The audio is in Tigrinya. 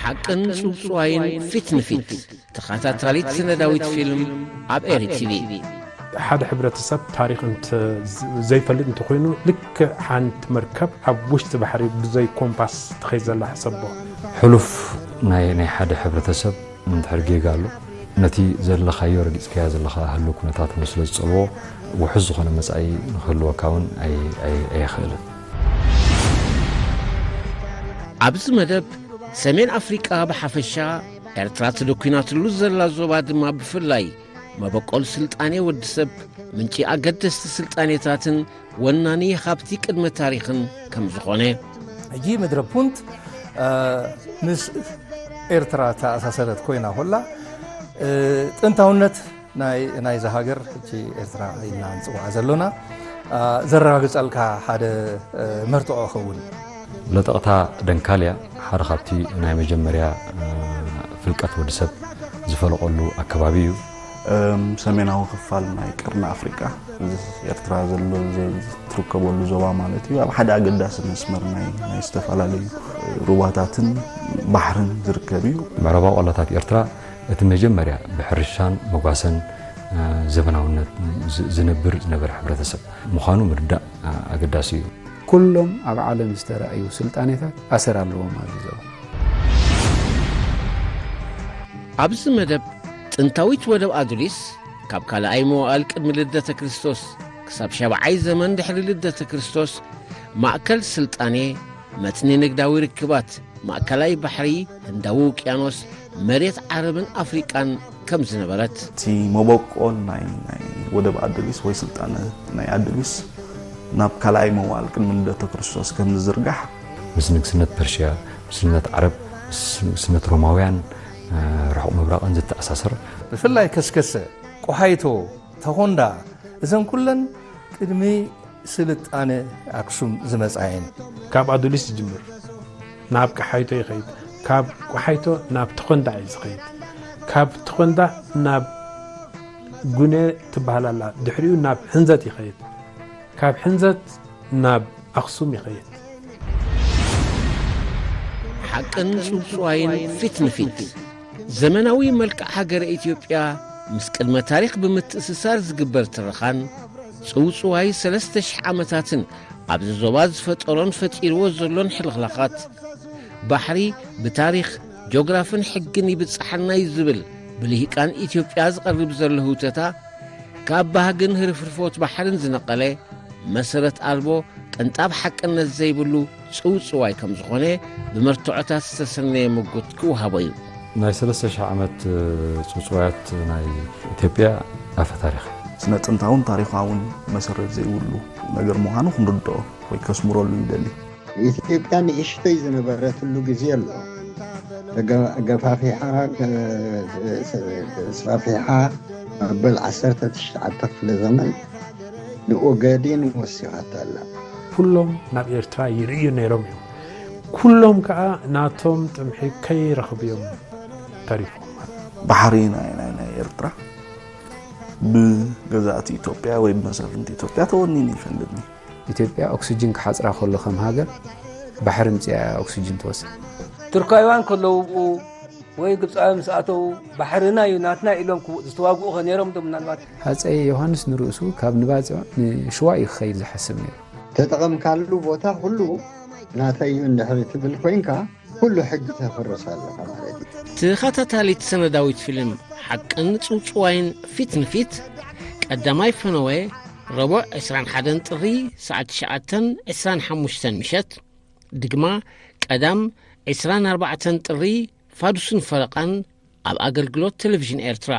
ሓቅን ጽውጽዋይን ፊት ንፊት፣ ተኸታታሊት ሰነዳዊት ፊልም ኣብ ኤሪ ቲቪ። ሓደ ሕብረተሰብ ታሪኽ ዘይፈልጥ እንተኾይኑ፣ ልክዕ ሓንቲ መርከብ ኣብ ውሽጢ ባሕሪ ብዘይ ኮምፓስ ትኸይድ ዘላ ሕሰቦ። ሕሉፍ ናይ ናይ ሓደ ሕብረተሰብ እንድሕር ጌጋ ኣሎ፣ ነቲ ዘለኻዮ ረጊጽካዮ ዘለኻ ህሉ ኩነታት ስለ ዝጸልዎ፣ ውሑስ ዝኾነ መጻኢ ንክህልወካ እውን ኣይ- ኣይ- ኣየኽእልን። ኣብዚ መደብ፣ ሰሜን ኣፍሪቃ ብሓፈሻ፣ ኤርትራ ተደኲናትሉ ዘላ ዞባ ድማ ብፍላይ፣ መበቆል ስልጣኔ ወዲ ሰብ፣ ምንጪ ኣገደስቲ ስልጣኔታትን ወናኒ ሃብቲ ቅድመ ታሪኽን ከም ዝኾነ። ሕጂ ምድረ ፑንት ምስ ኤርትራ ተኣሳሰረት ኮይና ኮላ፣ ጥንታውነት ናይዛ ሃገር፣ ሕጂ ኤርትራ ኢልና ንፅውዓ ዘሎና፣ ዘረጋግፀልካ ሓደ መርትዖ ይኸውን። ለጠቕታ ደንካልያ ሓደ ካብቲ ናይ መጀመርያ ፍልቀት ወዲ ሰብ ዝፈለቐሉ ኣከባቢ እዩ። ሰሜናዊ ክፋል ናይ ቀርኒ ኣፍሪቃ፣ እዚ ኤርትራ ዘሎ ትርከበሉ ዞባ ማለት እዩ፣ ኣብ ሓደ ኣገዳሲ መስመር ናይ ዝተፈላለዩ ሩባታትን ባሕርን ዝርከብ እዩ። ምዕራባዊ ቆላታት ኤርትራ እቲ መጀመርያ ብሕርሻን መጓሰን ዘበናውነት ዝነብር ዝነበረ ሕብረተሰብ ምዃኑ ምርዳእ ኣገዳሲ እዩ። ኩሎም ኣብ ዓለም ዝተራእዩ ስልጣኔታት ኣሰር ኣለዎም ኣብዚ ዞባ። ኣብዚ መደብ፣ ጥንታዊት ወደብ ኣዱሊስ ካብ ካልኣይ መዋእል ቅድሚ ልደተ ክርስቶስ ክሳብ ሻብዓይ ዘመን ድሕሪ ልደተ ክርስቶስ ማእከል ስልጣኔ፣ መትኒ ንግዳዊ ርክባት፣ ማእከላይ ባሕሪ፣ ህንዳዊ ውቅያኖስ፣ መሬት ዓረብን ኣፍሪቃን ከም ዝነበረት። እቲ መበቆል ናይ ናይ ወደብ ኣዱሊስ ወይ ስልጣነ ናይ ኣዱሊስ ናብ ካልኣይ መዋእል ቅድሚ ልደተ ክርስቶስ ከም ዝዝርጋሕ። ምስ ንግስነት ፐርሽያ፣ ምስ ንግስነት ዓረብ፣ ምስ ንግስነት ሮማውያን፣ ርሑቕ ምብራቕን ዝተኣሳሰር። ብፍላይ ከስከሰ፣ ቆሓይቶ፣ ተኾንዳ፣ እዘን ኩለን ቅድሚ ስልጣነ ኣክሱም ዝመጻ እየን። ካብ ኣዱሊስ ዝጅምር ናብ ቀሓይቶ ይኸይድ፣ ካብ ቆሓይቶ ናብ ተኾንዳ እዩ ዝኸይድ፣ ካብ ተኾንዳ ናብ ጉነ ትበሃል ኣላ፣ ድሕሪኡ ናብ ሕንዘት ይኸይድ፣ ካብ ሕንዘት ናብ ኣኽሱም ይኸይድ። ሓቅን ጽውጽዋይን ፊት ንፊት። ዘመናዊ መልክዕ ሃገረ ኢትዮጵያ ምስ ቅድመ ታሪኽ ብምትእስሳር ዝግበር ትረኻን ጽውጽዋይ ሰለስተ ሽሕ ዓመታትን ኣብዚ ዞባ ዝፈጠሮን ፈጢርዎ ዘሎን ሕልኽላኻት ባሕሪ ብታሪኽ፣ ጆግራፍን ሕግን ይብጽሓና እዩ ዝብል ብልሂቃን ኢትዮጵያ ዝቐርብ ዘሎ ህውተታ ካብ ባህግን ህርፍርፎት ባሕርን ዝነቐለ መሰረት ኣልቦ ቅንጣብ ሓቅነት ዘይብሉ ጽውጽዋይ ከም ዝኾነ ብመርትዖታት ዝተሰነየ ምጉት ክወሃቦ እዩ። ናይ ሰለስተ ሽሕ ዓመት ጽውጽዋያት ናይ ኢትዮጵያ ኣፈ ታሪኽ። ስነ ጥንታውን ታሪኻውን መሰረት ዘይብሉ ነገር ምዃኑ ክንርድኦ ወይ ከስምረሉ ይደሊ። ኢትዮጵያ ንእሽተይ ዝነበረትሉ ግዜ ኣሎ። ተገ- ገፋፊሓ፣ ተ- ተስፋፊሓ፣ መበል ዓሰርተ ትሽዓተ ክፍለ ዘመን ንኦጋዴን ወሲኻታ ኣላ። ኩሎም ናብ ኤርትራ ይርእዩ ነይሮም እዮም። ኩሎም ከኣ ናቶም ጥምሒ ከይረኽቡ እዮም ተሪፎም። ባሕሪ ናይ ናይ ናይ ኤርትራ ብገዛእቲ ኢትዮጵያ ወይ ብመሳፍንቲ ኢትዮጵያ ተወኒኑ ይፈልጥኒ። ኢትዮጵያ ኦክስጅን ክሓጽራ ከሎ ከም ሃገር ባሕሪ ምጽያ እያ ኦክስጅን ትወስድ። ቱርካውያን ከለዉ ብኡ ወይ ግብፃውያን ምስ ኣተዉ ባሕርና እዩ ናትና ኢሎም ክው- ዝተዋግኡ ኸ ነይሮም ዶ ምናልባት? ሃፀይ ዮሃንስ ንርእሱ ካብ ንባፅዕ ንሽዋ እዩ ክኸይድ ዝሓስብ ነይሩ። ተጠቐምካሉ ቦታ ኩሉ ናተይ እዩ እንድሕሪ ትብል ኮይንካ ኩሉ ሕጊ ተፍርስ ኣለኻ ማለት እዩ። ተኸታታሊት ሰነዳዊት ፊልም ሓቅን ጽውጽዋይን ፊት ንፊት ቀዳማይ ፈነወ ረቡዕ ዕስራን ሓደን ጥሪ ሰዓት ትሽዓተን ዕስራን ሓሙሽተን ምሸት፣ ድግማ ቀዳም ዕስራን ኣርባዕተን ጥሪ ፋዱስን ፈረቓን ኣብ ኣገልግሎት ቴሌቪዥን ኤርትራ።